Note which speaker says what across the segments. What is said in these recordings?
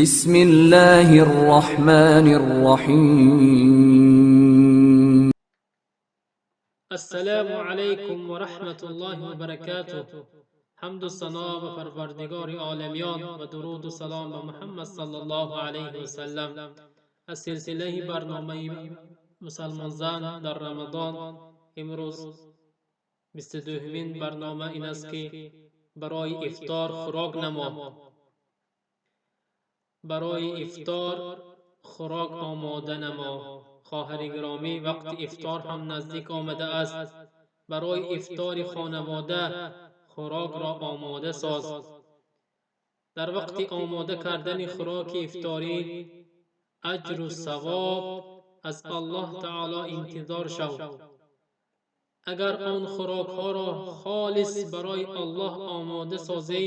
Speaker 1: بسم الله الرحمن الرحيم.
Speaker 2: Ассалому алайкум ва раҳматуллоҳи ва баракатуҳ. Ҳамду сано ба Парвардигори оламиён ва дуруду салом ба Муҳаммад саллаллоҳу алайҳи васаллам. Аз силсилаи барномаи мусалмонзан дар Рамадон имрӯз 22-мин барнома ин аст, ки барои ифтор хӯрок намо. Барои ифтор хӯрок омода намо. Хоҳари гиромӣ, вақти ифтор ҳам наздик омадааст. Барои ифтори хонавода хӯрокро омода соз. Дар вақти омода кардани хӯроки ифторӣ аҷру савоб аз Аллоҳ таоло интизор шав. Агар он хӯрокҳоро холис барои Аллоҳ омода созӣ,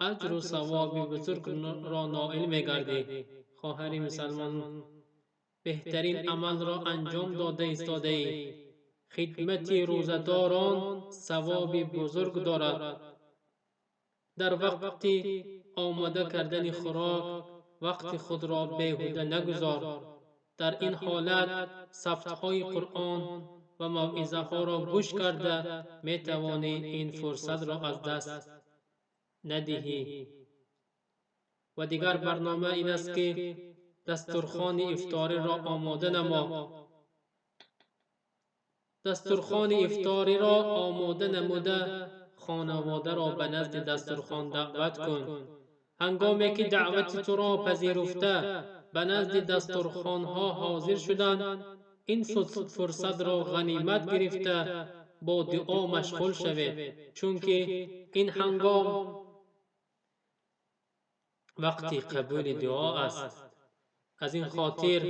Speaker 2: аҷру савоби бузургро ноил мегардӣ. Хоҳари мусалмон, беҳтарин амалро анҷом дода истодаӣ. Хидмати рӯзадорон савоби бузург дорад. Дар вақти омода кардани хӯрок вақти худро беҳуда нагузор. Дар ин ҳолат сабтҳои Қуръон ва мавъизаҳоро гӯш карда метавонӣ, ин фурсатро аз даст надиҳӣ. Ва дигар барнома ин аст, ки дастурхони ифториро омода намо. Дастурхони ифториро омода намуда, хонаводаро ба назди дастурхон даъват кун. Ҳангоме ки даъвати туро пазируфта, ба назди дастурхонҳо ҳозир шуданд, ин фурсатро ғанимат гирифта, бо дуо машғул шавед, чунки ин ҳангом вақти қабули дуо аст. Аз ин хотир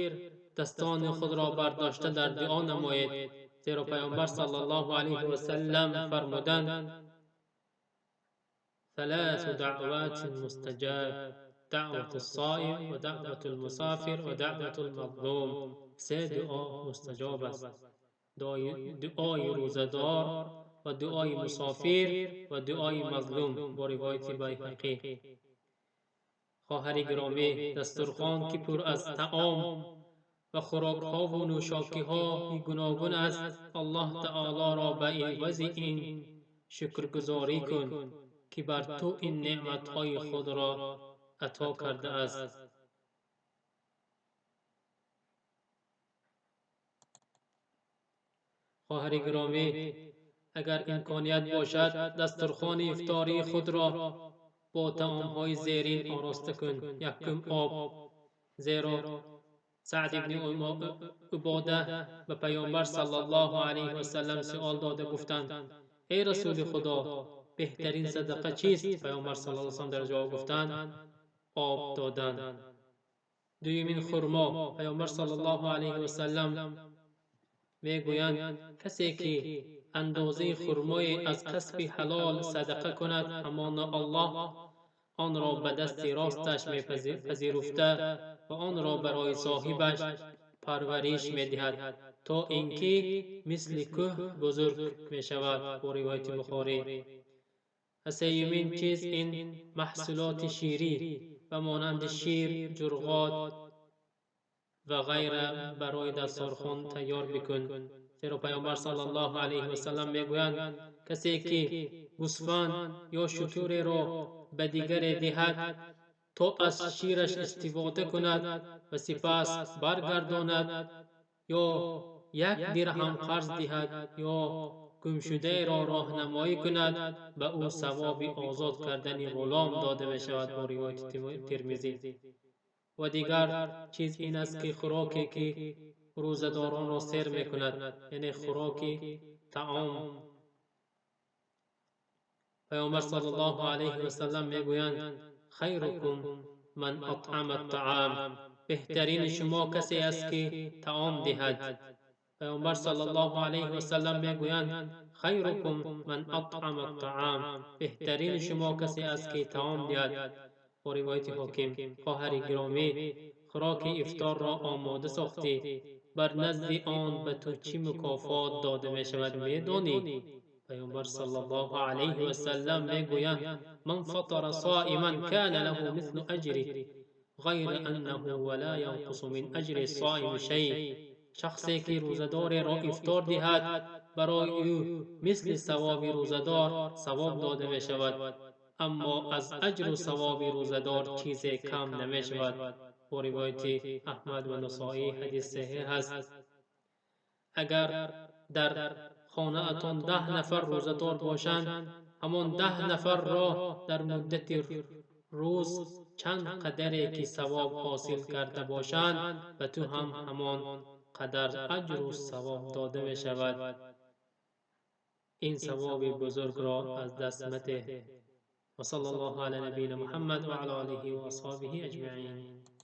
Speaker 2: дастони худро бардошта дар дуо намоед, зеро Пайғамбар саллаллоҳу алайҳи васаллам фармуданд: ثلاث دعوات مستجاب: دعوة الصائم ودعوة المسافر ودعوة المظلوم. Се дуо мустаҷоб аст: дуои рӯзадор ва дуои мусофир ва дуои мазлум, бо ривояти Байҳақӣ. Хоҳари гиромӣ, дастурхон, ки пур аз таом ва хӯрокҳову нӯшокиҳои гуногун аст, Аллоҳ таолоро ба ивази ин шукргузорӣ кун, ки бар ту ин неъматҳои худро ато кардааст. Хоҳари гиромӣ, агар имконият бошад, дастурхони ифтории худро бо таомҳои зерин ороста кун. Якум, об, зеро Саъд ибни Убода ба Пайғамбар саллаллоҳу алайҳи васаллам суол дода гуфтанд: эй Расули Худо, беҳтарин садақа чист? Пайғамбар саллаллоҳу алайҳи васаллам дар ҷавоб гуфтанд: об додан. Дуюмин, хурмо. Пайғамбар саллаллоҳу алайҳи васаллам мегӯянд: касе ки андозаи хурмое аз касби ҳалол садақа кунад, ҳамоно Аллоҳ онро ба дасти росташ мепазируфта ва онро барои соҳибаш парвариш медиҳад, то ин ки мисли кӯҳ бузург мешавад, бо ривояти Бухорӣ. Ва сеюмин чиз ин маҳсулоти ширӣ ба монанди шир, ҷурғот ва ғайра барои дастурхон тайёр бикун, зеро Пайғамбар саллаллоҳу алайҳи васаллам мегӯянд: касе ки гӯсфанд ё шутуреро ба дигаре диҳад, то аз шираш истифода кунад ва сипас баргардонад, ё як дирҳам қарз диҳад, ё гумшудаеро роҳнамоӣ кунад, ба ӯ савоби озод кардани ғулом дода мешавад, бо ривояти Термизӣ. Ва дигар чиз ин аст, ки хӯроке, ки рӯзадоронро сер мекунад, яъне хӯроки таом. Пайғамбар саллаллоҳу алайҳи васаллам мегӯянд: хайрукум ман атъама аттаам, беҳтарини шумо касе аст, ки таом диҳад. Пайғамбар саллаллоҳу алайҳи васаллам мегӯянд: хайрукум ман атъама аттаам, беҳтарини шумо касе аст, ки таом диҳад, бо ривояти Ҳоким. Хоҳари гиромӣ, хӯроки ифторро омода сохтӣ, бар назди он ба ту чӣ мукофот дода мешавад, медонӣ? Пайғамбар саллаллоҳу алайҳи васаллам мегӯянд: ман фатара соиман кана лаҳу мислу аҷрих. غير أنه ولا ينقص من أجر الصائم شيء. Шахсе ки рӯзадореро ифтор диҳад, барои ӯ мисли савоби рӯзадор савоб дода мешавад, аммо аз аҷру савоби рӯзадор чизе кам намешавад. Бо ривояти Аҳмад ва Насоӣ, ҳадис саҳеҳ аст. Агар дар хонаатон 10 нафар рӯзадор бошанд, ҳамон 10 нафарро дар муддати рӯз чанд қадаре ки савоб ҳосил карда бошанд, ба ту ҳам ҳамон қадар аҷру савоб дода мешавад. Ин савоби бузургро аз даст матеҳ. وصلى الله على نبينا محمد وعلى آله وأصحابه أجمعين.